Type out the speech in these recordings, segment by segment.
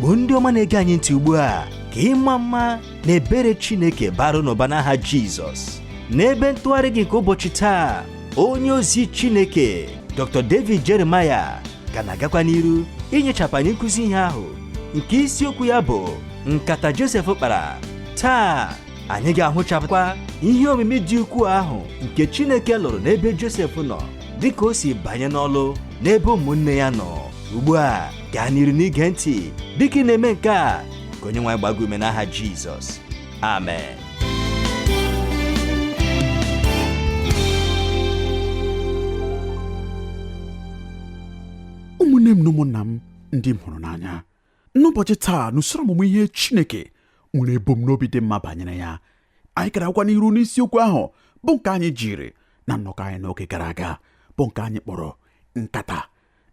Igbo ndị ọma na-ege anyị ntị ugbu a, ka ịma mma na ebere Chineke bara n'ụba n'aha Jizọs. N'ebe ntụgharị gị nke ụbọchị taa, onye ozi Chineke Dr. David Jeremiah ka na-agakwa n'iru inyechapụ anyị nkụzi ihe ahụ nke isiokwu ya bụ nkata Josef kpara. Taa anyị ga-ahụchapụkwa ihe omimi dị ukwuu ahụ nke Chineke lụrụ n'ebe Josef nọ dịka o si banye n'ọlụ n'ebe ụmụnne ya nọ. Ugbu a gaa n'iru n'ige ntị dịka ị na-eme nke a, ka onye nwe anyị gbaa gị ume n'aha Jizọs. Amen. Ụmụnne m na ụmụnna m ndị m hụrụ n'anya, n'ụbọchị taa n'usoro ọmụmụ ihe Chineke nwere ebumnobi dị mma banyere ya, anyị gara akwa n'iru n'isiokwu ahụ bụ nke anyị jiri na nnọkọ anyị n'oge gara aga, bụ nke anyị kpọrọ nkata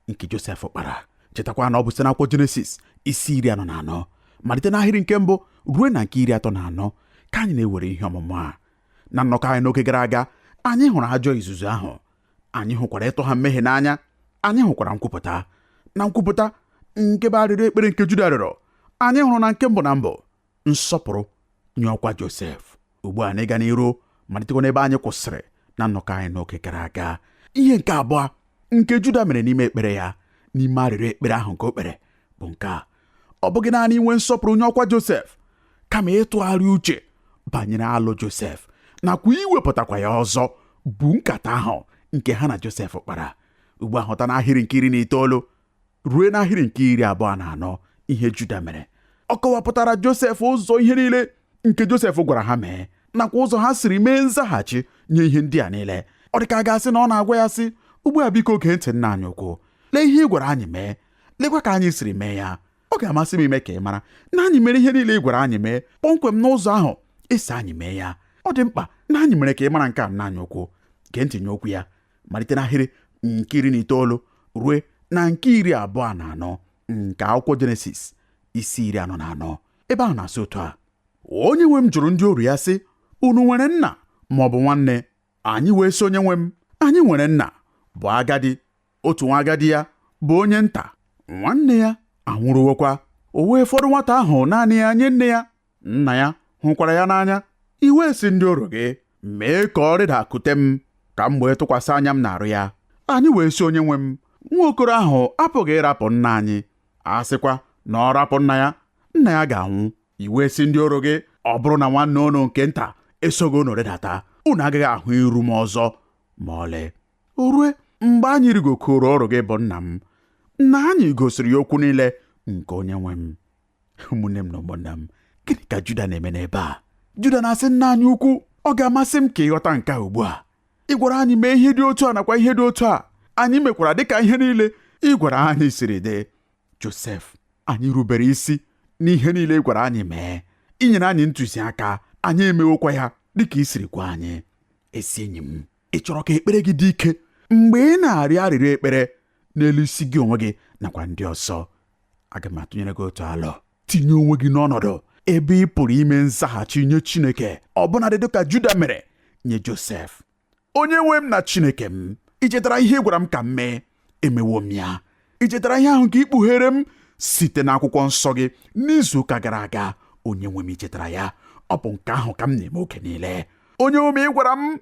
nke Josef kpara. Chetakwa na ọ bụ site n'akwụkwọ Jenesis isi 44 malite n'ahịrị nke mbụ ruo na nke 34 ka anyị na-ewere ihe ọmụmụ a. Na nnọkọ anyị n'oge gara aga, anyị hụrụ ajọ izuzu ahụ, anyị hụkwara ịtụ ha mmehie n'anya, anyị hụkwara nkwupụta. Na nkwupụta nke bụ arịrịọ ekpere nke Juda rịọrọ, anyị hụrụ na nke mbụ na mbụ nsọpụrụ nye ọkwa Josef. Ugbu a n'ịga n'iru malitekwa n'ebe anyị kwụsịrị na nnọkọ anyị n'oge gara aga, ihe nke abụọ nke Juda mere n'ime ekpere ya, n'ime arịrịọ ekpere ahụ nke o kpere bụ nke a: ọ bụghị naanị inwe nsọpụrụ nye ọkwa Josef, kama ịtụgharị uche banyere alụ Josef nakwa iwepụtakwa ya ọzọ bụ nkata ahụ nke ha na Josef kpara. Ugbu a hụta n'ahịrị nke 19 ruo n'ahịrị nke 24 ihe Juda mere. Ọ kọwapụtara Josef ụzọ ihe niile nke Josef gwara ha mee nakwa ụzọ ha siri mee nzaghachi nye ihe ndị a niile. Ọ dị ka a ga-asị na ọ na-agwa ya sị, ugbu a biko gee ntị nna anyị ukwu, lee ihe ị gwara anyị mee, lekwa ka anyị siri mee ya. Ọ ga-amasị m ime ka ị mara na anyị mere ihe niile ị gwara anyị mee kpọmkwem n'ụzọ ahụ ị sị anyị mee ya. Ọ dị mkpa na anyị mere ka ị mara nke a nna anyị ukwu. Gee ntị nye okwu ya malite n'ahịrị nke 19 ruo na nke 24 nke akwụkwọ Jenesis isi 44. Ebe ahụ na-asị otu a: onye nwe m jụrụ ndị oru ya sị, unu nwere nna ma ọ bụ nwanne? Anyị wee sị onye nwe m, anyị nwere nna bụ agadi, otu nwa agadi ya bụ onye nta, nwanne ya anwụrụwokwa. O wee fọdụ nwata ahụ naanị ya nye nne ya, nna ya hụkwara ya n'anya. I wee sị ndị oru gị, mee ka ọ rịdakute m ka m wee tụkwasị anya m n'arụ ya. Anyị wee sị onye nwe m, nwa okoro ahụ apụghị ịrapụ nna anyị, a sịkwa na ọ rapụ nna ya, nna ya ga-anwụ. I wee sị ndị oru gị, ọ bụrụ na nwanne unu nke nta esoghị unu rịdata, unu agaghị ahụ iru m ọzọ ma ọlị. O rue mgbe anyị rigokoro oru gị bụ nna m, na anyị gosiri ya okwu niile nke onye nwe m. Ụmụnne m na ụmụnna m, gịnị ka Juda na-eme n'ebe a? Juda na-asị nna anyị ukwu, ọ ga-amasị m ka ị ghọta nke a ugbu a. Ị gwara anyị mee ihe dị otu a nakwa ihe dị otu a, anyị mekwara dịka ihe niile ị gwara anyị siri dị. Josef, anyị rubere isi n'ihe niile ị gwara anyị mee. Ị nyere anyị ntụziaka, anyị emewokwa ya dịka ị siri gwa anyị. Ezi enyi m, ị chọrọ ka ekpere gị dị ike mgbe ị na-arịọ arịrịọ ekpere n'elu isi gị onwe gị nakwa ndị ọzọ? Aga m atụnyere gị otu alọ. Tinye onwe gị n'ọnọdụ ebe ị pụrụ ime nzaghachi nye Chineke, ọbụnadị dịka Juda mere nye Josef. Onye nwe m na Chineke m, ị chetara ihe ị gwara m ka m mee? Emewo m ya. Ị chetara ihe ahụ nke ị kpughere m site n'akwụkwọ nsọ gị n'izu ụka gara aga? Onye nwe m, ị chetara ya? Ọ bụ nke ahụ ka m na-eme oge niile. Onye nwe m, ị gwara m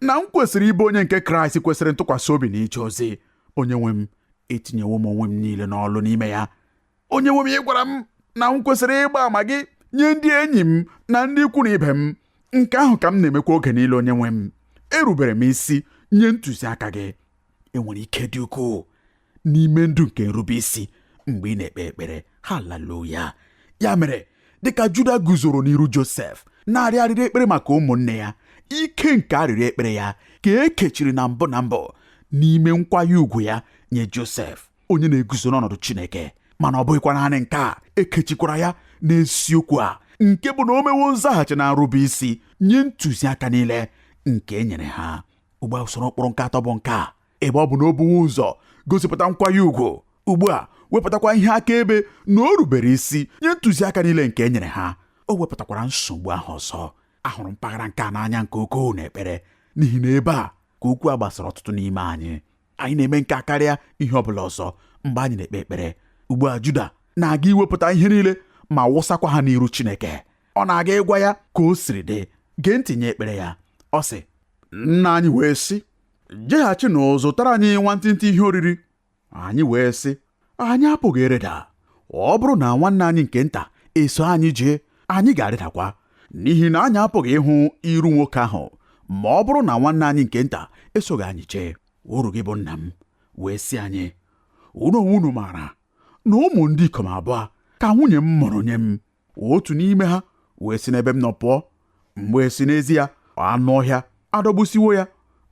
na m kwesịrị ịbụ onye nke Kraịst kwesịrị ntụkwasị obi na ije ozi. Onye nwe m, etinyewo m onwe m niile n'ọlụ n'ime ya. Onye nwe m, ị gwara m na m kwesịrị ịgba ama gị nye ndị enyi m na ndị ikwu na ibe m. Nke ahụ ka m na-emekwa oge niile. Onye nwe m, erubere m isi nye ntụziaka gị. Enwere ike dị ukwuu n'ime ndụ nke nrube isi mgbe ị na-ekpe ekpere. Haleluya. Ya mere, dịka Juda guzoro n'iru Josef na-arịọ arịrịọ ekpere maka ụmụnne ya, ike nke arịrịọ ekpere ya ka e kechiri na mbụ na mbụ n'ime nkwanye ugwu ya nye Josef, onye na-eguzo n'ọnọdụ Chineke. Mana ọ bụghịkwa naanị nke a, ekechikwara ya n'esiokwu a nke bụ na o mewo nzaghachi na nrube isi nye ntụziaka niile nke e nyere ha. Ugbu a usoro ụkpụrụ nke atọ bụ nke a: ebe ọ bụ na o buwo ụzọ gosipụta nkwanye ugwu, ugbu a wepụtakwa ihe akaebe na o rubere isi nye ntụziaka niile nke e nyere ha, o wepụtakwara nsogbu ahụ ọzọ. Ahụrụ mpaghara nke a n'anya nke ukwuu n'ekpere, n'ihi na ebe a ka okwu a gbasara ọtụtụ n'ime anyị. Anyị na-eme nke a karịa ihe ọ bụla ọzọ mgbe anyị na-ekpe ekpere. Ugbu a Juda na-aga iwepụta ihe niile ma wụsakwa ha n'iru Chineke. Ọ na-aga ịgwa ya ka o siri dị. Gee ntị nye ekpere ya. Ọ sị, nna anyị wee sị, jeghachinụ zụtara anyị nwantịntị ihe oriri. Anyị wee sị, anyị apụghị ịrịda. Ọ bụrụ na nwanne anyị nke nta eso anyị jee, anyị ga-arịdakwa, n'ihi na anyị apụghị ịhụ iru nwoke ahụ ma ọ bụrụ na nwanne anyị nke nta esoghị anyị jee. Oru gị bụ nna m wee sị anyị, unu onwe unu maara na ụmụ ndị ikom abụọ ka nwunye m mụrụ nye m. Otu n'ime ha wee si n'ebe m nọ pụọ, m wee sị n'ezie anụ ọhịa adọgbusiwo ya,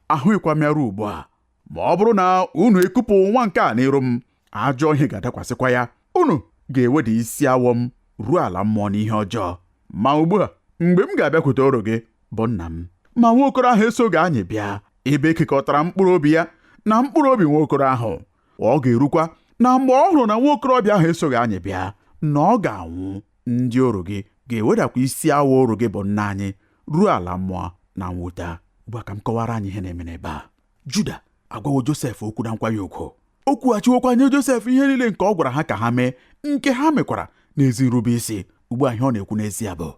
ahụghịkwa m ya ruo ugbu a. Ma ọ bụrụ na unu ekupụ nwa nke a n'iru m, ajọ ihe ga-adakwasịkwa ya. Unu ga-eweda isi awọ m ruo ala mmụọ n'ihe ọjọọ. Ma ugbu a, mgbe m ga-abịakwute oru gị bụ nna m, ma nwa okoro ahụ esoghị anyị bịa, ebe ekekọtara mkpụrụ obi ya na mkpụrụ obi nwa okoro ahụ, ọ ga-erukwa na mgbe ọ hụrụ na nwa okorobịa ahụ esoghị anyị bịa, na ọ ga-anwụ. Ndị oru gị ga-ewedakwa isi awọ oru gị bụ nna anyị ruo ala mmụọ na mwute. Ugbu a ka m kọwara anyị ihe na-eme n'ebe a. Juda agwawo Josef okwu na nkwanye ugwu. O kwughachiwokwa nye Josef ihe niile nke ọ gwara ha ka ha mee, nke ha mekwara n'ezi nrube isi. Ugbu a ihe ọ na-ekwu n'ezie bụ,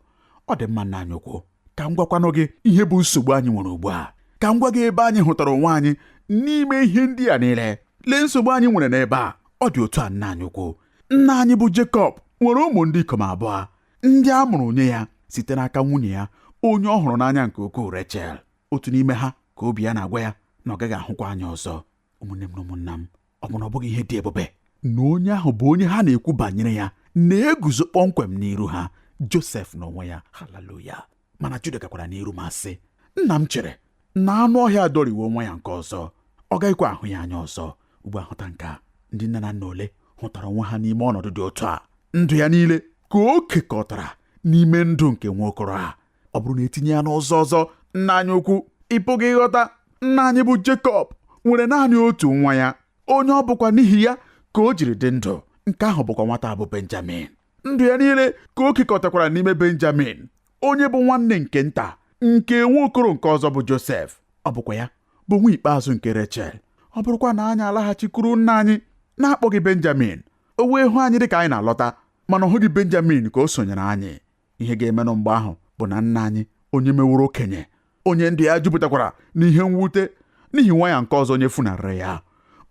ọ dị mma nna anyị ukwu, ka m gwakwanụ gị ihe bụ nsogbu anyị nwere ugbu a. Ka m gwa gị ebe anyị hụtara onwe anyị n'ime ihe ndị a niile. Lee nsogbu anyị nwere n'ebe a. Ọ dị otu a nna anyị ukwu. Nna anyị bụ Jekọb nwere ụmụ ndị ikom abụọ ndị a mụrụ nye ya site n'aka nwunye ya onye ọ hụrụ n'anya nke ukwuu, Rechel. Otu n'ime ha ka obi ya na-agwa ya na ọ gaghị ahụkwa anya ọzọ. Ụmụnne m na ụmụnna m, ọ bụ na ọ bụghị ihe dị ebube na onye ahụ bụ onye ha na-ekwu banyere ya na-eguzo kpọmkwem n'iru ha, Josef n'onwe ya. Haleluya. Mana Juda gakwara n'iru ma sị, nna m chere na anụ ọhịa adọriwo nwa ya nke ọzọ, ọ gaghịkwa ahụ ya anya ọzọ. Ugbu a hụta nke a, ndị nne na nna ole hụtara onwe ha n'ime ọnọdụ dị otu a? Ndụ ya niile ka o kekọtara n'ime ndụ nke nwa okoro a. Ọ bụrụ na etinye ya n'ụzọ ọzọ, nna anyị ukwu, ị pụghị ịghọta. Nna anyị bụ Jekọb nwere naanị otu nwa ya, onye ọ bụkwa n'ihi ya ka o jiri dị ndụ. Nke ahụ bụkwa nwata bụ Benjamin. Ndụ ya niile ka o kekọtakwara n'ime Benjamin, onye bụ nwanne nke nta nke nwa okoro nke ọzọ bụ Josef. Ọ bụkwa ya bụ nwa ikpeazụ nke Rechel. Ọ bụrụkwa na anyị alaghachikwuru nna anyị na-akpọghị Benjamin, o wee hụ anyị dịka anyị na-alọta, mana ọ hụghị Benjamin ka o sonyere anyị. Ihe ga-emenụ mgbe ahụ bụ na nna anyị, onye meworo okenye, onye ndụ ya jupụtakwara n'ihe mwute n'ihi nwa ya nke ọzọ onye funarịrị ya,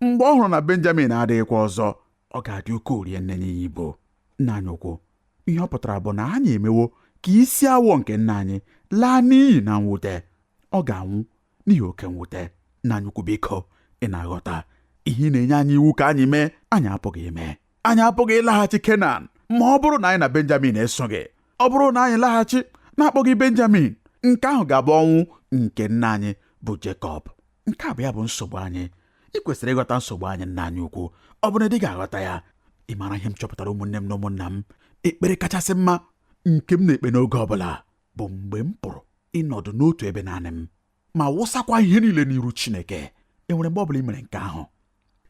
mgbe ọ hụrụ na Benjamin adịghịkwa ọzọ, ọ ga-adị oke orie nne nye ya ibo. Nna anyị ukwu, ihe ọ pụtara bụ na anyị emewo ka isi awọ nke nna anyị laa n'iyi na mwute. Ọ ga-anwụ n'ihi oke mwute. Nna anyị ukwu, biko, ị na-aghọta ihe ị na-enye anyị iwu ka anyị mee, anyị apụghị ime. Anyị apụghị ịlaghachi Kenan ma ọ bụrụ na anyị na Benjamin esoghị. Ọ bụrụ na anyị laghachi na-akpọghị Benjamin, nke ahụ ga-abụ ọnwụ nke nna anyị bụ Jekọb. Nke a bụ ya bụ nsogbu anyị. Ị kwesịrị ịghọta nsogbu anyị, nna anyị ukwu. Ọ bụrụ na ị ga-aghọta ya. Ị maara ihe m chọpụtara, ụmụnne m na ụmụnna m? Ekpere kachasị mma nke m na-ekpe n'oge ọbụla bụ mgbe m pụrụ ịnọdụ n'otu ebe naanị m ma wụsakwa ihe niile n'iru Chineke. Enwere mgbe ọbụla ị mere nke ahụ?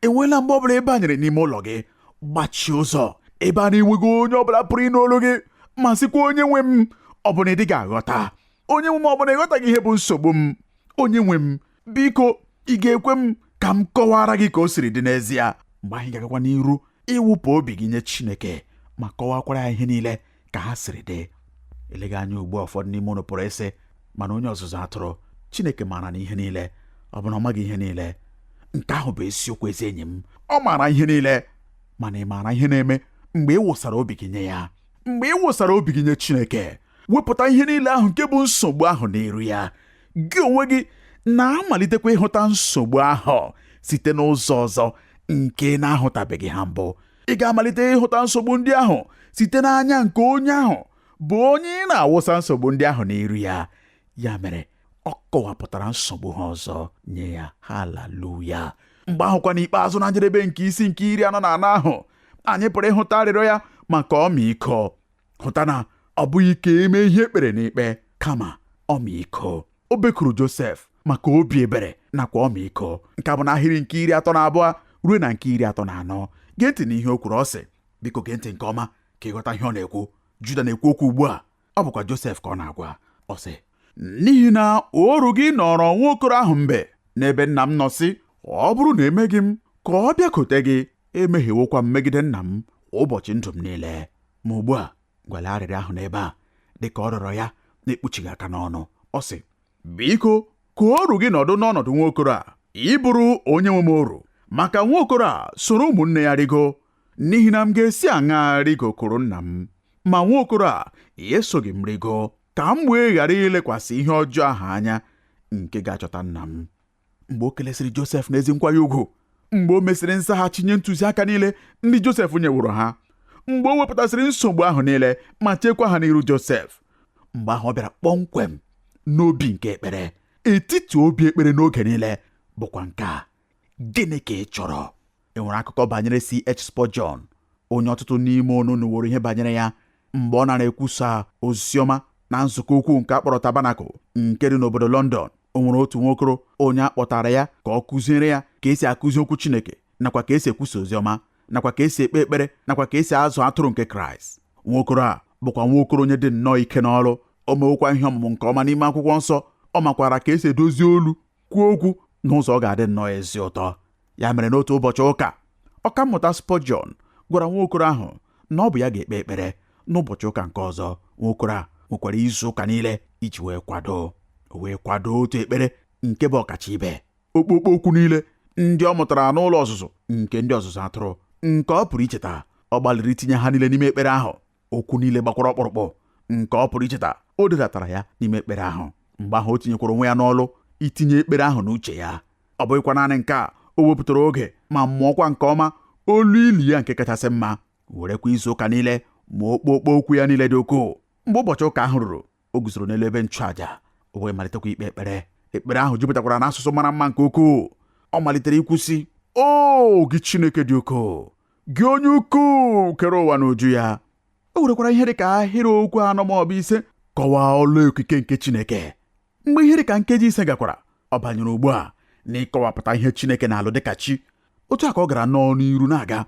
Enweela mgbe ọbụla ị banyere n'ime ụlọ gị, gbachie ụzọ ebe a na-enweghị onye ọbụla pụrụ ịnụ olu gị, ma sịkwa, onye nwe m, ọ bụ na ị dịghị aghọta? Onye nwe m, ọ bụ na ịghọtaghị ihe bụ nsogbu m? Onye nwe m, biko, ị ga-ekwe m ka m kọwara gị ka o siri dị n'ezie? Mgbe anyị ga-agakwa n'iru ịwụpụ obi gị nye Chineke ma kọwakwara ya ihe niile ka ha siri dị. Eleghị anya ugbu a ụfọdụ n'ime unu pụrụ ịsị, mana onye ọzụzụ atụrụ, Chineke maara na ihe niile, ọ bụ na ọ maghị ihe niile? Nke ahụ bụ eziokwu, ezi enyi m. Ọ maara ihe niile, mana ị maara ihe na-eme mgbe ị wụsara obi gị nye ya? Mgbe ị wụsara obi gị nye Chineke, wepụta ihe niile ahụ nke bụ nsogbu ahụ n'iru ya, gị onwe gị na-amalitekwa ịhụta nsogbu ahụ site n'ụzọ ọzọ nke na-ahụtabeghị ha mbụ. Ị ga-amalite ịhụta nsogbu ndị ahụ site n'anya nke onye ahụ bụ onye ị na-awụsa nsogbu ndị ahụ n'iru ya. Ya mere ọ kọwapụtara nsogbu ha ọzọ nye ya. Haleluya. Mgbe ahụkwa n'ikpeazụ, na njedebe nke isi nke 44 ahụ, anyị pụrụ ịhụta arịrịọ ya maka ọmịiko. Hụta na ọ bụghị ka eme ihe ekpere n'ikpe, kama ọmịiko. O bekuru Josef maka obi ebere nakwa ọmịiko. Nke a bụ n'ahịrị nke 32 ruo na nke 34. Gee ntị n'ihe o kwuru. Ọ sị, biko gee ntị nke ọma ka ịghọta ihe ọ na-ekwu. Juda na-ekwu okwu ugbu a, ọ bụkwa Josef ka ọ na-agwa. Ọ sị, n'ihi na oru gị nọrọ nwa okoro ahụ mbe n'ebe nna m nọ, sị, ọ bụrụ na emeghị m ka ọ bịakwute gị, emehiewokwa m megide nna m. Ụbọchị ndụ m niile. Ma ugbu a, gwala arịrịọ ahụ n'ebe a dị ka ọ rịọrọ ya na-ekpuchighị aka n'ọnụ. Ọ sị, biko ka oru gị nọdụ n'ọnọdụ nwaokoro a, ịbụrụ onye nwe m oru, maka nwaokoro a soro ụmụnne ya rigo, n'ihi na m ga-esi aṅaa rigokoro nna m, ma nwaokoro a esoghị m rigo, ka m wee ghara ilekwasị ihe ọjọọ ahụ anya nke ga-achọta nna m. Mgbe o kelesịrị Josef n'ezi nkwanye ugwu, mgbe o mesịrị nzaghachi nye ntụziaka niile ndị Josef nyeworo ha, mgbe o wepụtasịrị nsogbu ahụ niile ma chekwa ha n'iru Josef, mgbe ahụ ọ bịara kpọmkwem n'obi nke ekpere. Etiti obi ekpere n'oge niile bụkwa nke a: gịnị ka ị chọrọ? E nwere akụkọ banyere C.H. Spurgeon, onye ọtụtụ n'ime unu nụworo ihe banyere ya, mgbe ọ nara ekwusa oziọma na nzukọ ukwu nke a kpọrọ Tabernacle nke dị n'obodo London. O nwere otu nwokoro onye a kpọtara ya ka ọ kụziere ya ka esi akụzi okwu Chineke, nakwa ka esi ekwusa oziọma, nakwa ka esi ekpe ekpere, nakwa ka esi azụ atụrụ nke Kraịst. Nwokoro a bụkwa nwokoro onye dị nnọọ ike n'ọrụ. O mewokwa ihe ọmụmụ nke ọma n'ime akwụkwọ nsọ. Ọ makwara ka esi edozi olu, kwuo okwu n'ụzọ ọ ga-adị nnọọ ezi ụtọ. Ya mere n'otu ụbọchị ụka, ọkammụta Spurgeon gwara nwokoro ahụ na ọ bụ ya ga-ekpe ekpere n'ụbọchị ụka nke ọzọ. Nwokoro a nwekwara izu ụka niile iji wee kwado. O wee kwado otu ekpere nke bụ ọkacha ibe, okpokpo okwu niile ndị ọ mụtara n'ụlọ ọzụzụ nke ndị ọzụzụ atụrụ nke ọ pụrụ icheta. Ọ gbalịrị itinye ha niile n'ime ekpere ahụ. Okwu niile gbakwara ọkpụrụkpụ nke ọ pụrụ icheta, o dedatara ya n'ime ekpere ahụ. Mgbe ahụ o tinyekwara onwe ya n'ọlụ itinye ekpere ahụ n'uche ya. Ọ bụghịkwa naanị nke a, o wepụtara oge ma mụọkwa nke ọma olu ili ya nke kachasị mma, werekwa izu ụka niile ma okpokpo okwu ya niile dị ukwuu. Mgbe ụbọchị ụka ahụ ruru, o guzoro n'elu ebe nchụàjà, o wee malitekwa ikpe ekpere. Ekpere ahụ jupụtakwara n'asụsụ mara mma nke ukwuu. Ọ malitere ikwusi, o gị Chineke dị ukwuu, gị onye ukwuu kere ụwa n'uju ya. O werekwara ihe dị ka ahịrị okwu 4 ma ọ bụ 5 kọwaa ọlụ okike nke Chineke. Mgbe ihe dị ka nkeji 5 gakwara, ọ banyere ugbu a n'ịkọwapụta ihe Chineke na-alụ dịka chi. Otu a ka ọ gara nọọ n'iru na-aga.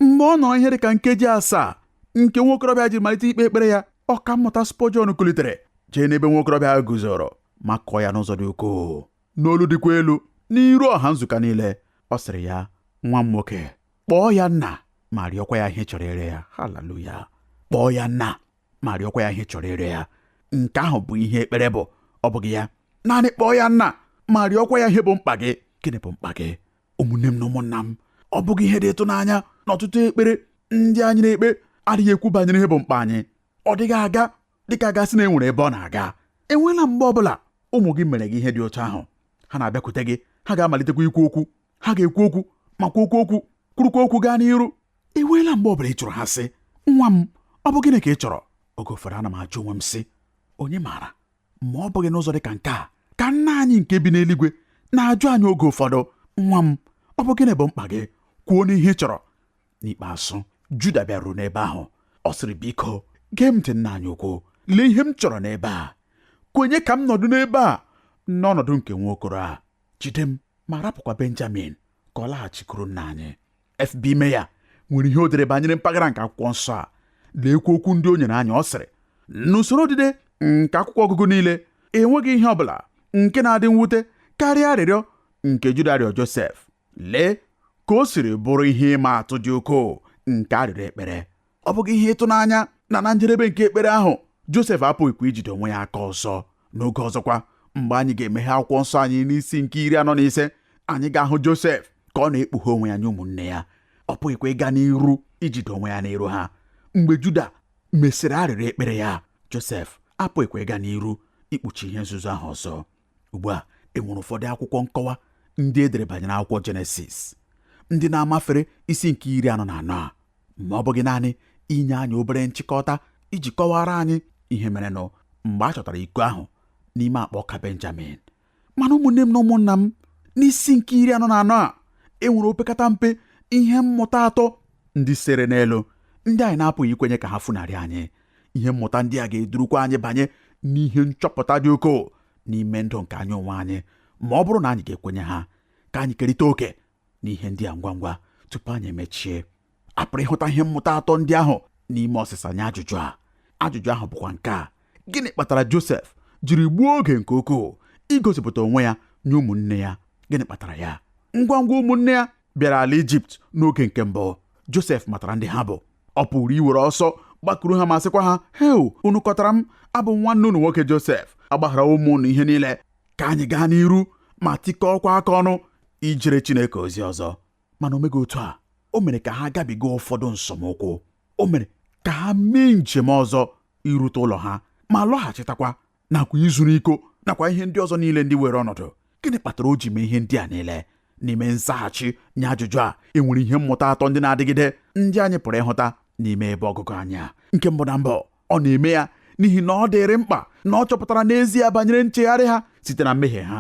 Mgbe ọ nọrọ ihe dị ka nkeji 7 nke nwokorobịa ji malite ikpe ekpere ya, ọkammụta Spurgeon kulitere jee n'ebe nwokorobịa guzoro ma kọọ ya n'ụzọ dị ukwuu, n'olu dịkwa elu, n'iru ọha nzukọ niile. Ọ sịrị ya, nwa m nwoke, kpọọ ya nna ma rịọkwa ya ihe chọrọ ire ya. Haleluya! Kpọọ ya nna ma rịọkwa ya ihe chọrọ ire ya. Nke ahụ bụ ihe ekpere bụ, ọ bụghị ya? Naanị kpọọ ya nna ma rịọkwa ya ihe bụ mkpa gị. Gịnị bụ mkpa gị? Ụmụnne m na ụmụnna m, ọ bụghị ihe dị ịtụnanya na ọtụtụ ekpere ndị anyị na-ekpe adịghị ekwu banyere ihe bụ mkpa anyị. Ọ dịghị aga dịka gasị na enwere ebe ọ na-aga. Enweela mgbe ọbụla ụmụ gị mere gị ihe dị otu ahụ, ha na-abịakwute gị, ha ga-amalitekwa ikwu okwu, ha ga-ekwu okwu ma kwuokwu okwu, kwurukwa okwu gaa n'iru. Enweela mgbe ọbụla ị chọrọ ha sị, nwa m, ọ bụ gịnị ka ị chọrọ? Oge ụfọdụ ana m ajụ onwe m sị, onye maara ma ọ bụghị n'ụzọ dị ka nke a ka nna anyị nke bi n'eluigwe na-ajụ anyị oge ụfọdụ, nwa m, ọ bụ gịnị bụ mkpa gị? Kwuo n'ihe ị chọrọ. N'ikpeazụ, Juda bịaruru n'ebe ahụ. Ọ sịrị, biko gee m ntị nna anyị ukwu, lee ihe m chọrọ n'ebe a. Kwenye ka m nọdụ n'ebe a n'ọnọdụ nke nwaokoro a. Jide m ma rapụkwa Benjamin ka ọ laghachikwuru nna anyị. F.B. Meyer nwere ihe o dere banyere mpaghara nke akwụkwọ nsọ a. Leekwa okwu ndị o nyere anyị. Ọ sịrị, n'usoro odide nke akwụkwọ ọgụgụ niile, enweghị ihe ọbụla nke na-adị mwute karịa arịrịọ nke Juda rịọ Josef. Lee ka o siri bụrụ ihe ịma atụ dị ukwuu nke arịrịọ ekpere. Ọ bụghị ihe ịtụnanya na na njedebe nke ekpere ahụ, Josef apụghịkwa ijide onwe ya aka ọzọ. N'oge ọzọkwa, mgbe anyị ga-emeghe akwụkwọ nsọ anyị n'isi nke 45, anyị ga-ahụ Josef ka ọ na-ekpughe onwe ya nye ụmụnne ya. Ọ pụghịkwa ịga n'iru ijide onwe ya n'iru ha. Mgbe Juda mesịrị arịrịọ ekpere ya, Josef apụghịkwa ịga n'iru ikpuchi ihe nzuzo ahụ ọzọ. Ugbu a, e nwere ụfọdụ akwụkwọ nkọwa ndị e dere banyere akwụkwọ Jenesis ndị na-amafere isi nke 44 a, ma ọ bụghị naanị inye anyị obere nchịkọta iji kọwara anyị ihe merenụ mgbe a chọtara iko ahụ n'ime akpa ọka Benjamin. Mana ụmụnne m na ụmụnna m, n'isi nke 44 a, e nwere opekata mpe ihe mmụta 3 ndị sere n'elu ndị anyị na-apụghị ikwenye ka ha funarị anyị. Ihe mmụta ndị a ga-edurukwa anyị banye n'ihe nchọpụta dị ukwuu n'ime ndụ nke anyị onwe anyị, ma ọ bụrụ na anyị ga-ekwenye ha. Ka anyị kerịta oke n'ihe ndị a ngwa ngwa tupu anyị emechie. A pụrụ ịhụta ihe mmụta 3 ndị ahụ n'ime ọsịsa nye ajụjụ a. Ajụjụ ahụ bụkwa nke a: gịnị kpatara Josef jiri gbuo oge nke ukwuu igosipụta onwe ya nye ụmụnne ya? Gịnị kpatara ya? Ngwa ngwa ụmụnne ya bịara ala Ijipt n'oge nke mbụ, Josef matara ndị ha bụ. Ọ pụrụ iwere ọsọ gbakụrụ ha ma sịkwa ha, "Heu, unu kọtara m, abụ m nwanne unu nwoke Josef, agbaghara ụmụ unu ihe niile, ka anyị gaa n'iru ma tikọọkwa aka ọnụ ijere Chineke ozi ọzọ." Mana o meghị otu a. O mere ka ha gabiga ụfọdụ nsọmụkwụ. O mere ka ha mee njem ọzọ irute ụlọ ha ma lọghachitakwa, nakwa izuru iko nakwa ihe ndị ọzọ niile ndị were ọnọdụ. Gịnị kpatara o ji mee ihe ndị a niile? N'ime nzaghachi nye ajụjụ a, e nwere ihe mmụta atọ ndị na-adịgide ndị anyị pụrụ ịhụta n'ime ebe ọgụgụ anyị a. Nke mbụ na mbụ, ọ na-eme ya n'ihi na ọ dịrị mkpa na ọ chọpụtara n'ezie banyere nchegharị ha site na mmehie ha.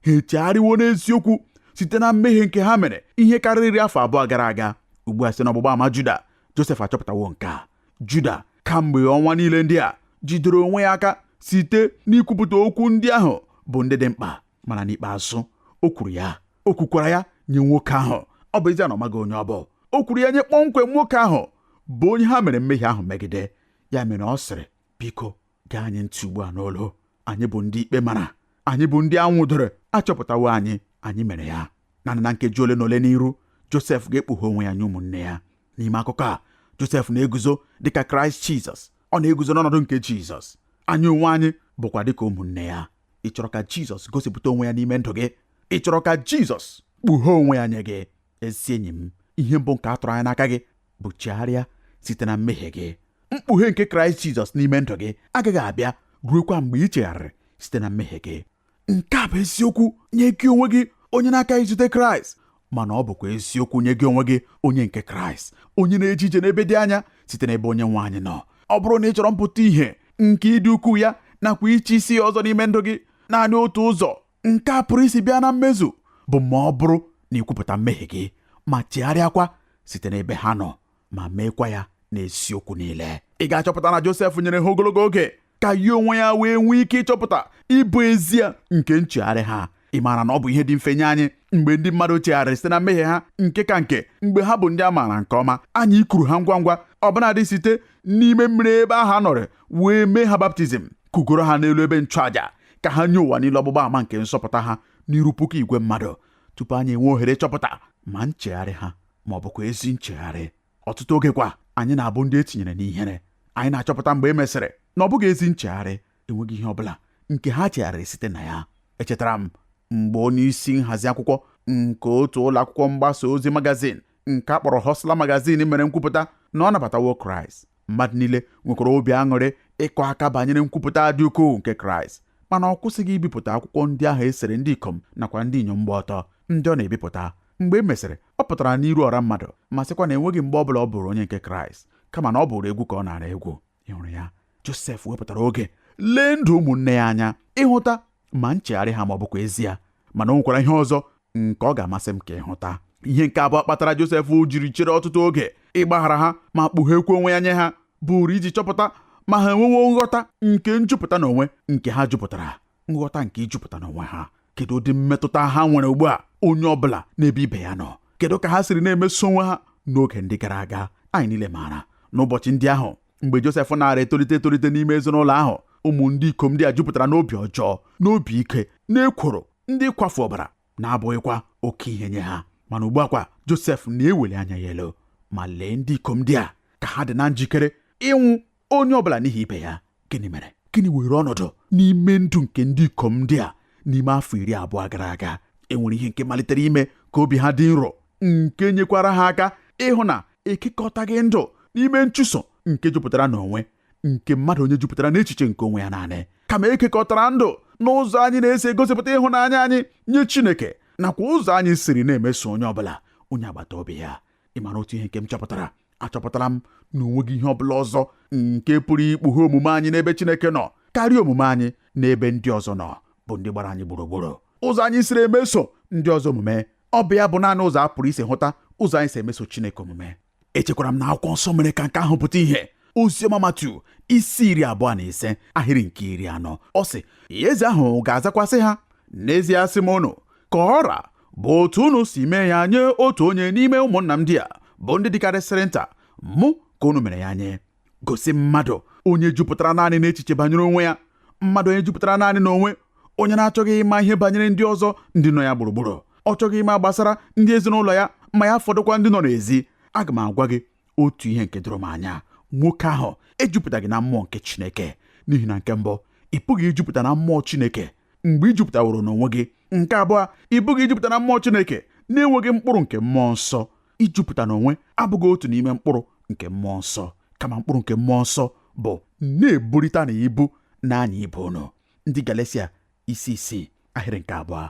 Ha echegharịwo n'eziokwu site na mmehie nke ha mere ihe karịrị 20 gara aga. Ugbu a, site n'ọgbụgba ama Juda, Josef achọpụtawo nke a. Juda kamgbe ọnwa niile ndị a jidere onwe ya aka site n'ikwupụta okwu ndị ahụ bụ ndị dị mkpa, mana n'ikpeazụ o kwuru ya. O kwukwara ya nye nwoke ahụ, ọ bụ ezie na ọ maghị onye ọ bụ. O kwuru ya nye kpọmkwem nwoke ahụ bụ onye ha mere mmehie ahụ megide. Ya mere ọ sịrị, "Biko, gee anyị ntị ugbu a n'olu. Anyị bụ ndị ikpe mara, anyị bụ ndị anwụdoro, achọpụtawo anyị, anyị mere ya." Naanị na nkeji ole na ole n'iru, Josef ga-ekpughe onwe ya nye ụmụnne ya. N'ime akụkọ a, Josef na-eguzo dịka Kraịst Jizọs. Ọ na-eguzo n'ọnọdụ nke Jizọs. Anyị onwe anyị bụkwa dịka ụmụnne ya. Ị chọrọ ka Jizọs gosipụta onwe ya n'ime ndụ gị? Ị chọrọ ka Jizọs kpughee onwe ya nye gị? Ezi enyi m, ihe mbụ nke a tụrụ anya n'aka gị bụ chegharịa site na mmehie gị. Mkpughe nke Kraịst Jizọs n'ime ndụ gị agaghị abịa ruokwa mgbe ị chegharịrị site na mmehie gị. Nke a bụ eziokwu nye gị onwe gị onye na-aka izute Kraịst, mana ọ bụkwa eziokwu nye gị onwe gị onye nke Kraịst, onye na-eje ije n'ebe dị anya site n'ebe onye nwe anyị nọ. Ọ bụrụ na ị chọrọ mpụta ìhè nke ịdị ukwuu ya nakwa ịchị isi ya ọzọ n'ime ndụ gị, naanị otu ụzọ nke a pụrụ isi bịa na mmezu bụ ma ọ bụrụ na ikwupụta mmehie gị ma chegharịakwa site n'ebe ha nọ ma meekwa ya n'eziokwu niile. Ị ga-achọpụta na Josef nyere ha ogologo oge ka ya onwe ya wee nwee ike ịchọpụta ịbụ ezie nke nchegharị ha. Ị maara na ọ bụ ihe dị mfe nye anyị mgbe ndị mmadụ chegharịrị site na mmehie ha, nke ka nke mgbe ha bụ ndị a maara nke ọma, anyị ikuru ha ngwa ngwa, ọbụnadị site n'ime mmiri ebe ahụ a nọrọ wee mee ha baptizim, kugoro ha n'elu ebe nchụàjà ka ha nye ụwa niile ọgbụgba ama nke nsọpụta ha n'iru puku igwe mmadụ, tupu anyị enwee ohere chọpụta ma nchegharị ha ma ọ bụkwa ezi nchegharị. Ọtụtụ oge kwa, anyị na-abụ ndị e tinyere n'ihere. Anyị na-achọpụta mgbe e mesịrị na ọ bụghị ezi nchegharị, enweghị ihe ọbụla nke ha chegharịrị site na ya. Echetara m mgbe onye isi nhazi akwụkwọ nke otu ụlọ akwụkwọ mgbasa ozi magazin nke a kpọrọ Hustler magazin mere nkwupụta na ọ nabatawo Kraịst. Mmadụ niile nwekwara obi aṅụrị ịkọ aka banyere nkwupụta dị ukwuu nke Kraịst, mana ọ kwụsịghị ibipụta akwụkwọ ndị ahụ esere ndị ikom nakwa ndị inyom gba ọtọ ndị ọ na-ebipụta. Mgbe e mesịrị, ọ pụtara n'iru ọra mmadụ ma sịkwa na enweghị mgbe ọ bụla ọ bụrụ onye nke Kraịst, kama na ọ bụrụ egwu ka ọ nara egwu. Ị hụrụ ya? Josef wepụtara oge lee ndụ ụmụnne ya anya ịhụta ma nchegharị ha ma ọ bụkwa ezie. Mana o nwekwara ihe ọzọ nke ọ ga-amasị m ka ịhụta. Ihe nke abụọ kpatara Josef jiri chere ọtụtụ oge ịgbaghara ha ma kpughekwa onwe ya nye ha bụrụ iji chọpụta ma ha enwewo nghọta nke njupụta n'onwe nke ha jupụtara, nghọta nke ijupụta n'onwe ha. Kedu ụdị mmetụta ha nwere ugbu a onye ọbụla n'ebe ibe ya nọ? Kedu ka ha siri na-emeso onwe ha n'oge ndị gara aga? Anyị niile maara n'ụbọchị ndị ahụ mgbe Josef nara etolite etolite n'ime ezinụlọ ahụ, ụmụ ndị ikom ndị a jupụtara n'obi ọjọọ, n'obi ike, n'ekworo, ndị kwafu ọbara na-abụghịkwa oke ihe nye ha. Mana ugbu a kwa, Josef na-eweli anya ya elu ma lee ndị ikom ndị a ka ha dị na njikere ịnwụ onye ọbụla n'ihi ibe ya. Gịnị mere? Gịnị were ọnọdụ n'ime ndụ nke ndị ikom ndị a n'ime afọ 20 gara aga? E nwere ihe nke malitere ime ka obi ha dị nro, nke nyekwara ha aka ịhụ na ekekọtaghị ndụ n'ime nchụso nke jupụtara n'onwe nke mmadụ onye jupụtara n'echiche nke onwe ya naanị, kama ekekọtara ndụ n'ụzọ anyị na-esi egosipụta ịhụnanya anyị nye Chineke nakwa ụzọ anyị siri na-emeso onye ọbụla, onye agbata obi ya. Ị mara otu ihe nke m chọpụtara? Achọpụtara m na onweghị ihe ọbụla ọzọ nke pụrụ ikpughe omume anyị n'ebe Chineke nọ karịa omume anyị n'ebe ndị ọzọ nọ bụ ndị gbara anyị gburugburu. Ụzọ anyị siri emeso ndị ọzọ omume, ọ bụ ya bụ naanị ụzọ a pụrụ isi hụta ụzọ anyị si emeso Chineke omume. Echekwara m na akwụkwọ nsọ mere ka nke ahụ pụta ìhè. Oziọma Matiu isi 25 ahịrị nke 40, ọ sị, eze ahụ ga-azakwasị ha, n'ezie asị m unu, ka ọra bụ otu unu si mee ya nye otu onye n'ime ụmụnna m ndị a bụ ndị dịkarịsịrị nta, mụ ka unu mere ya nye. Gosi mmadụ onye jupụtara naanị n'echiche banyere onwe ya, mmadụ onye jupụtara naanị n'onwe, onye na-achọghị ịma ihe banyere ndị ọzọ ndị nọ ya gburugburu, ọ chọghị ịma gbasara ndị ezinụlọ ya ma ya fọdụkwa ndị nọ n'ezi. Aga m agwa gị Otu ihe nke doro m anya, nwoke ahụ ejupụtaghị na mmụọ nke Chineke, n'ihi na nke mbụ, ị pụghị ijupụta na mmụọ Chineke mgbe ị jupụtaworo n'onwe gị. Nke abụọ, ị pụghị ijupụta na mmụọ Chineke na-enweghị mkpụrụ nke mmụọ nsọ. Ijupụta n'onwe abụghị otu n'ime mkpụrụ nke mmụọ nsọ, kama mkpụrụ nke mmụọ nsọ bụ na-eburịta na ibu na-anya ibe unu. Ndị Galatia isi 6 ahịrị nke 2.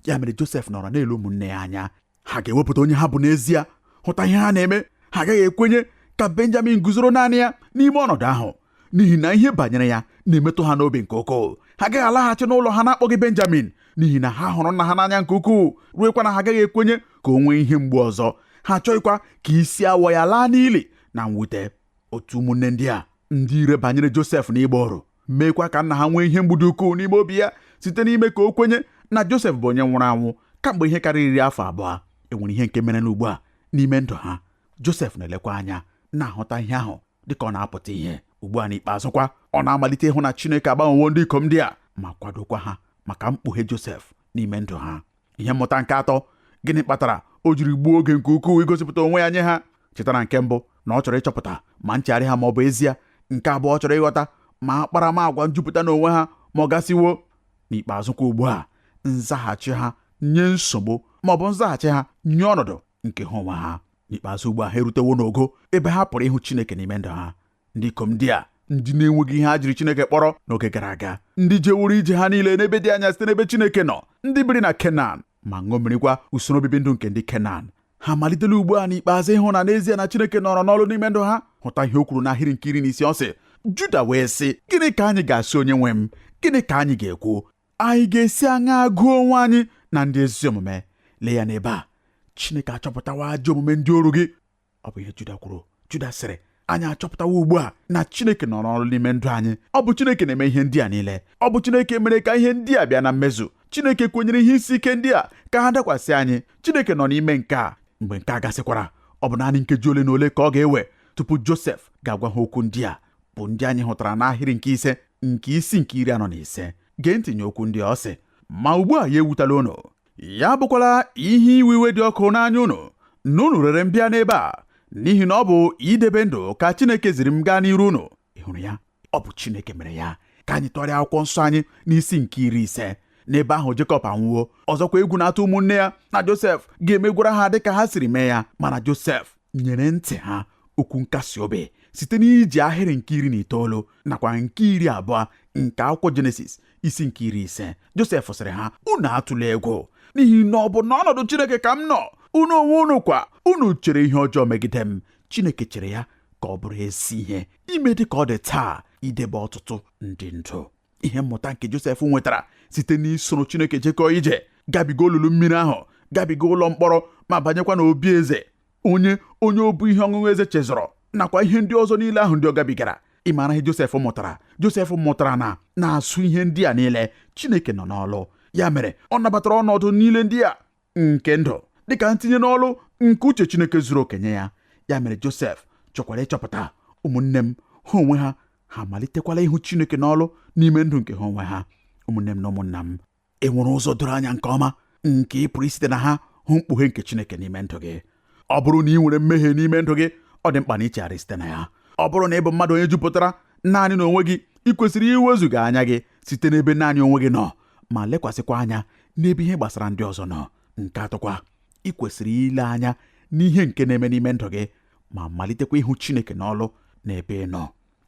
Ya mere Josef nọrọ na-ele ụmụnne ya anya. Ha ga-ewepụta onye ha bụ n'ezie, hụta ihe ha na-eme. Ha agaghị ekwenye ka Benjamin guzoro naanị ya n'ime ọnọdụ ahụ, n'ihi na ihe banyere ya na-emetụ ha n'obi nke ukwuu. Ha agaghị alaghachi n'ụlọ ha na-akpọghị Benjamin, n'ihi na ha hụrụ nna ha n'anya nke ukwuu, ruekwa na ha agaghị ekwenye ka o nwee ihe mgbu ọzọ. Ha achọghịkwa ka isi awọ ya laa n'ili na mwute. Otu ụmụnne ndị a ndị ire banyere Josef n'ịgba ọrụ meekwa ka nna ha nwee ihe mgbu dị ukwuu n'ime obi ya site n'ime ka o kwenye na Josef bụ onye nwụrụ anwụ kamgbe ihe karịrị 20 afọ. Enwere ihe nke mere n'ugbu a n'ime ndụ ha. Josef na-elekwa anya na-ahụta ihe ahụ dịka ọ na-apụta ihe ugbu a. N'ikpeazụ kwa, ọ na-amalite ịhụ na Chineke agbanwewo ndị ikom ndị a ma kwadokwa ha maka mkpughe Josef n'ime ndụ ha. Ihe mmụta nke atọ, gịnị kpatara o jiri gbuo oge nke ukwuu igosipụta onwe ya nye ha? Chetara nke mbụ na ọ chọrọ ịchọpụta ma nchegharị ha ma ọ bụ ezie. Nke abụọ, ọ chọrọ ịghọta ma akparamagwa njupụta n'onwe ha ma ọ gasịwo. N'ikpeazụ kwa ugbu a, nzaghachi ha nye nsogbu ma ọ bụ nzaghachi ha nye ọnọdụ nke ha onwe ha. N'ikpeazụ ugbu a, ha erutewo n'ogo ebe ha pụrụ ịhụ Chineke n'ime ndụ ha. Ndị ikom ndị a, ndị na-enweghị ihe ha jiri Chineke kpọrọ n'oge gara aga, ndị jewuru ije ha niile n'ebe dị anya site n'ebe Chineke nọ, ndị biri na Kenan ma ṅomirikwa usoro obibi ndụ nke ndị Kenan, ha malitela ugbu a n'ikpeazụ ịhụ na n'ezie na Chineke nọrọ n'ọrụ n'ime ndụ ha. Hụta ihe o kwuru n'ahịrị nke 16. Ọ sị, Juda wee sị, gịnị ka anyị ga-asị onye nwe m? Gịnị ka anyị ga-ekwu? Anyị ga-esi aṅa gụọ onwe anyị na ndị ezi omume? Lee ya n'ebe a, Chineke achọpụtawa ajọ omume ndị oru gị. Ọ bụ ihe Juda kwuru. Juda sịrị, anyị achọpụtawa ugbu a na Chineke nọ n'ọrụ n'ime ndụ anyị. Ọ bụ Chineke na-eme ihe ndị a niile. Ọ bụ Chineke mere ka ihe ndị a bịa na mmezu. Chineke kwenyere ihe isi ike ndị a ka ha dakwasị anyị. Chineke nọ n'ime nke a. Mgbe nke a gasịkwara, ọ bụ naanị nkeji ole na ole ka ọ ga-ewe tupu Josef ga-agwa ha okwu ndị a bụ ndị anyị hụtara n'ahịrị nke 5 nke isi nke 45. Gee ntị nye okwu ndị ọ sị, ma ugbu a ya ewutala unu, ya bụkwala ihe iwe iwe dị ọkụ n'anya unu na unu rere m bịa n'ebe a, n'ihi na ọ bụ idebe ndụ ka Chineke ziri m gaa n'iru unu. Ị hụrụ ya? Ọ bụ Chineke mere ya. Ka anyị tụgharịa akwụkwọ nsọ anyị n'isi nke 50. N'ebe ahụ Jekọb anwụwo. Ọzọkwa egwu na-atụ ụmụnne ya na Josef ga-emegwara ha dịka ha siri mee ya, mana Josef nyere ntị ha okwu nkasi obi site n'iji ahịrị nke 19 nakwa nke 20 nke akwụkwọ Jenesis isi nke 50. Josef sịrị ha, unu atụla egwu, n'ihi na ọ bụ n'ọnọdụ Chineke ka m nọ. Unu onwe unu kwa, unu chere ihe ọjọọ megide m. Chineke chere ya ka ọ bụrụ ezi ihe ime dị ka ọ dị taa, idebe ọtụtụ ndị ndụ. Ihe mmụta nke Josef nwetara site n'isoro Chineke jekọọ ije, gabiga olulu mmiri ahụ, gabiga ụlọ mkpọrọ, ma banyekwa n'obi eze, onye onye obu ihe ọṅụṅụ eze chezọrọ, nakwa ihe ndị ọzọ niile ahụ ndị ọ gabigara. Ị maara ihe Josef mụtara? Josef mụtara na na-asụ ihe ndị a niile Chineke nọ n'ọlụ. Ya mere ọ nabatara ọnọdụ niile ndị a nke ndụ dịka ntinye n'ọlụ nke uche Chineke zuru oke nye ya. Ya mere Josef chọkwara ịchọpụta ụmụnne m ha onwe ha ha amalitekwala ịhụ Chineke n'ọlụ n'ime ndụ nke ha onwe ha. Ụmụnne m na ụmụnna m, e nwere ụzọ doro anya nke ọma nke ị pụrụ isite na ha hụ mkpughe nke Chineke n'ime ndụ gị. Ọ bụrụ na ị nwere mmehie n'ime ndụ gị, ọ dị mkpa na ichegharị site na ya. Ọ bụrụ na ị bụ mmadụ onye jupụtara naanị n'onwe gị, ị kwesịrị iwezuga anya gị site n'ebe naanị onwe gị nọ ma lekwasịkwa anya n'ebe ihe gbasara ndị ọzọ nọ. Nke atọkwa, ị kwesịrị ile anya n'ihe nke na-eme n'ime ndụ gị ma malitekwa ịhụ Chineke n'ọlụ n'ebe ị nọ.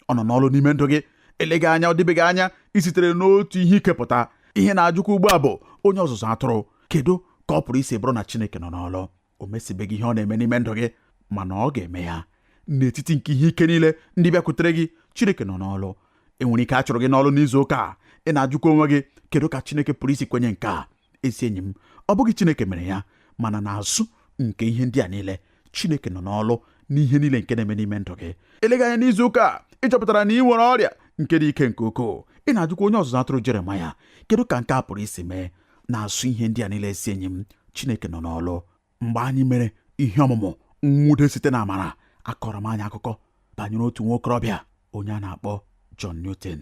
Ọ nọ n'ọlụ n'ime ndụ gị. Eleghị anya ọ dịbeghị anya i sitere n'otu ihe ike pụta. Ihe na-ajụkwa ugbu a bụ, onye ọzụzụ atụrụ, kedu ka ọ pụrụ isi bụrụ na Chineke nọ n'ọlụ? O mesibeghị ihe ọ na-eme n'ime ndụ gị, mana ọ ga-eme ya. N'etiti nke ihe ike niile ndị bịakwutere gị, Chineke nọ n'ọlụ. Enwere ike a chụrụ gị n'ọlụ n'izu ụka a. Ị na-ajụkwa onwe gị, kedu ka Chineke pụrụ isi kwenye nke a? Ezi enyi m, ọ bụghị Chineke mere ya, mana n'azụ nke ihe ndị a niile, Chineke nọ n'ọlụ n'ihe niile nke na-eme n'ime ndụ gị. Eleghị anya n'izu ụka a, ị chọpụtara na ị nwere ọrịa nke dị ike nke ukwuu. Ị na-ajụkwa onye ọzụzụ atụrụ Jeremaya, kedu ka nke a pụrụ isi mee? Na-asụ ihe ndị a niile, ezi enyi m, Chineke nọ n'ọlụ. Mgbe anyị mere ihe ọmụmụ nwude site na amara, akọrọ m anyị akụkọ banyere otu nwokorobịa onye a na-akpọ John Newton.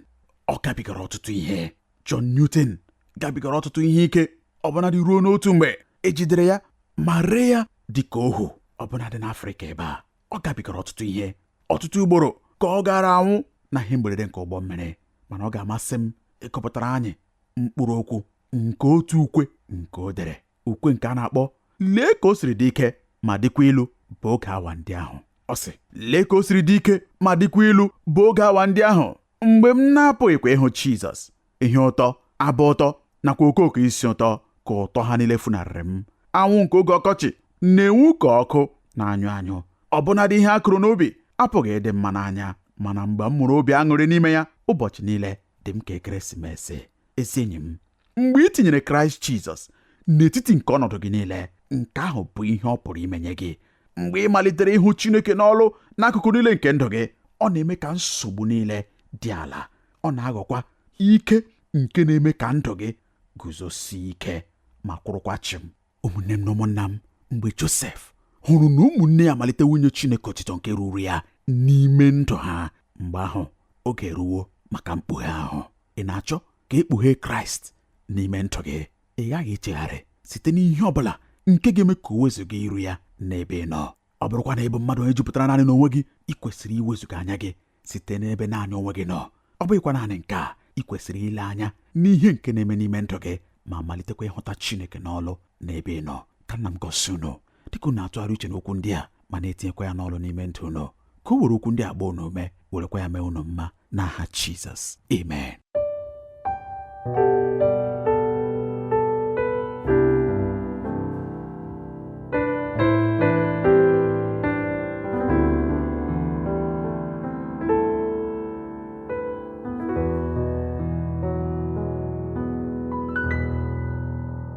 Ọ gabigara ọtụtụ ihe. John Newton gabigara ọtụtụ ihe ike, ọbụnadị ruo n'otu mgbe ejidere ya ma ree ya dị ka ohu, ọbụnadị n'Afrịka ebe a. Ọ gabigara ọtụtụ ihe, ọtụtụ ugboro ka ọ gara anwụ na ihe mberede nke ụgbọ mmiri. Mana ọ ga-amasị m ịkọpụtara anyị mkpụrụ okwu nke otu ukwe nke o dere, ukwe nke a na-akpọ "Lee ka o siri dị ike ma dịkwa ilu bụ oge awa ndị ahụ." Ọ sị, "Lee ka o siri dị ike ma dịkwa ilu bụ oge awa ndị ahụ, mgbe m na-apụghịkwa ịhụ Jizọs. Ihe ụtọ, abụ ụtọ nakwa okooko isi ụtọ ka ụtọ ha niile funarịrị m. Anwụ nke oge ọkọchị na-enwu ka ọkụ na-anyụ anyụ. Ọbụnadị ihe a kụrụ n'ubi apụghị ịdị mma n'anya. Mana mgbe m mụrụ obi aṅụrị n'ime ya, ụbọchị niile dị m ka ekeresimesi." Ezi enyi m, mgbe ị tinyere Kraịst Jizọs n'etiti nke ọnọdụ gị niile, nke ahụ bụ ihe ọ pụrụ imenye gị. Mgbe ị malitere ịhụ Chineke n'ọlụ n'akụkụ niile nke ndụ gị, ọ na-eme ka nsogbu niile dị ala. Ọ na-aghọkwa ike nke na-eme ka ndụ gị guzosie ike ma kwụrụkwa chịm. Ụmụnne m na ụmụnna m, mgbe Josef hụrụ na ụmụnne ya amalite nwunye Chineke otito nke ruru ya n'ime ndụ ha, mgbe ahụ oge eruwo maka mkpughe ahụ. Ị na-achọ ka ekpughee Kraịst n'ime ndụ gị? Ị ghaghị ichegharị site n'ihe ọ bụla nke ga-eme ka o wezụga iru ya n'ebe ị nọ. Ọ bụrụkwa na ị bụ mmadụ onye jupụtara naanị n'onwe gị, ị kwesịrị iwezuga anya gị site n'ebe naanị onwe gị nọ. Ọ bụghịkwa naanị nke a, ị kwesịrị ile anya n'ihe nke na-eme n'ime ndụ gị ma malitekwa ịhụta Chineke n'ọlụ n'ebe ị nọ. Ka nna m gọzie unu dịka unu na-atụgharị uche n'okwu ndị a ma na-etinyekwa ya n'ọlụ n'ime ndụ unu. Ka o were okwu ndị a gbaa unu ume, werekwa ya mee unu mma n'aha Jizọs, amen.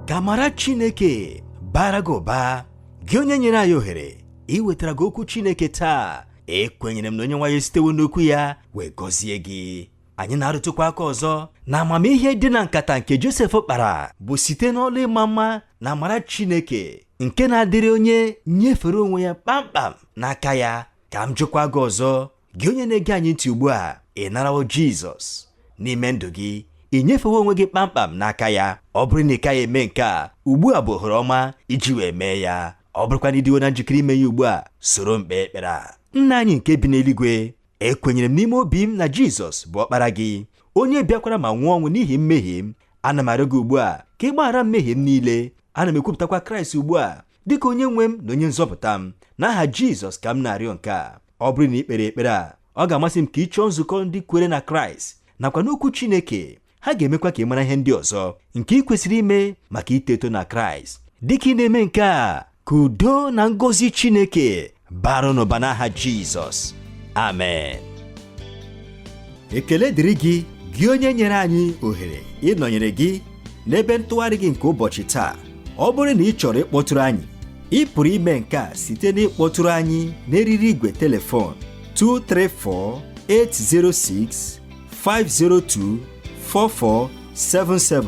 Ka amara Chineke bara gị ụba, gị onye nyere anyị ohere iwetara gị okwu Chineke taa. Ekwenyere m na onye nwe anyị sitewo n'okwu ya wee gọzie gị. Anyị na-arụtụkwa aka ọzọ na amamihe dị na nkata nke Josef kpara bụ site n'ọlụ ịma mma na amara Chineke nke na-adịrị onye nyefere onwe ya kpamkpam n'aka ya. Ka m jụkwa gị ọzọ, gị onye na-ege anyị ntị ugbu a, ị narawo Jizọs n'ime ndụ gị? Ị nyefewo onwe gị kpamkpam n'aka ya? Ọ bụrụ na ị kaghị eme nke a, ugbu a bụ ohere ọma iji wee mee ya. Ọ bụrụkwa na ịdịwo na njikere ime ya ugbu a, soro m kpee ekpere a. Nna anyị nke bi n'eluigwe, ekwenyere m n'ime obi m na Jizọs bụ ọkpara gị, onye bịakwara ma nwụọ ọnwụ n'ihi mmehie m. Ana m arịọ gị ugbu a ka ị gbaghara mmehie m niile. Ana m ekwupụtakwa Kraịst ugbu a dịka onye nwe m na onye nzọpụta m. N'aha Jizọs ka m na-arịọ nke a. Ọ bụrụ na ị kpere ekpere a, ọ ga-amasị m ka ị chọọ nzukọ ndị kwere na Kraịst nakwa n'okwu Chineke. Ha ga-emekwa ka ị mara ihe ndị ọzọ nke ị kwesịrị ime maka ito eto na Kraịst. Dịka ị na-eme nke a, ka udo na ngọzi Chineke bara n'ụba n'aha Jizọs, amen. Ekele dịrị gị, gị onye nyere anyị ohere ịnọnyere gị n'ebe ntụgharị gị nke ụbọchị taa. Ọ bụrụ na ị chọrọ ịkpọtụrụ anyị, ị pụrụ ime nke a site n'ịkpọtụrụ anyị n'eriri igwe telefon 234 806 502 4477.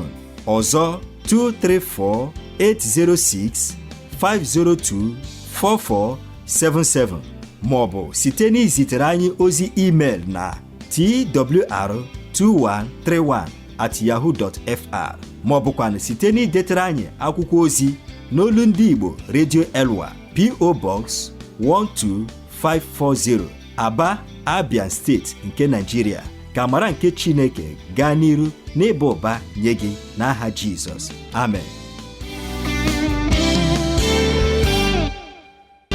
Ọzọ, 234 806 502 4477, ma ọ bụ site n'izitere anyị ozi email na twr2131@yahoo.fr, ma ọ bụkwanụ site n'idetere anyị akwụkwọ ozi n'olu ndị Igbo, Radio Elwa, P.O. Box 12540, Aba, Abia Steeti nke Nigeria. Ka amara nke Chineke gaa n'iru n'ịba ụba nye gị n'aha Jizọs, amen.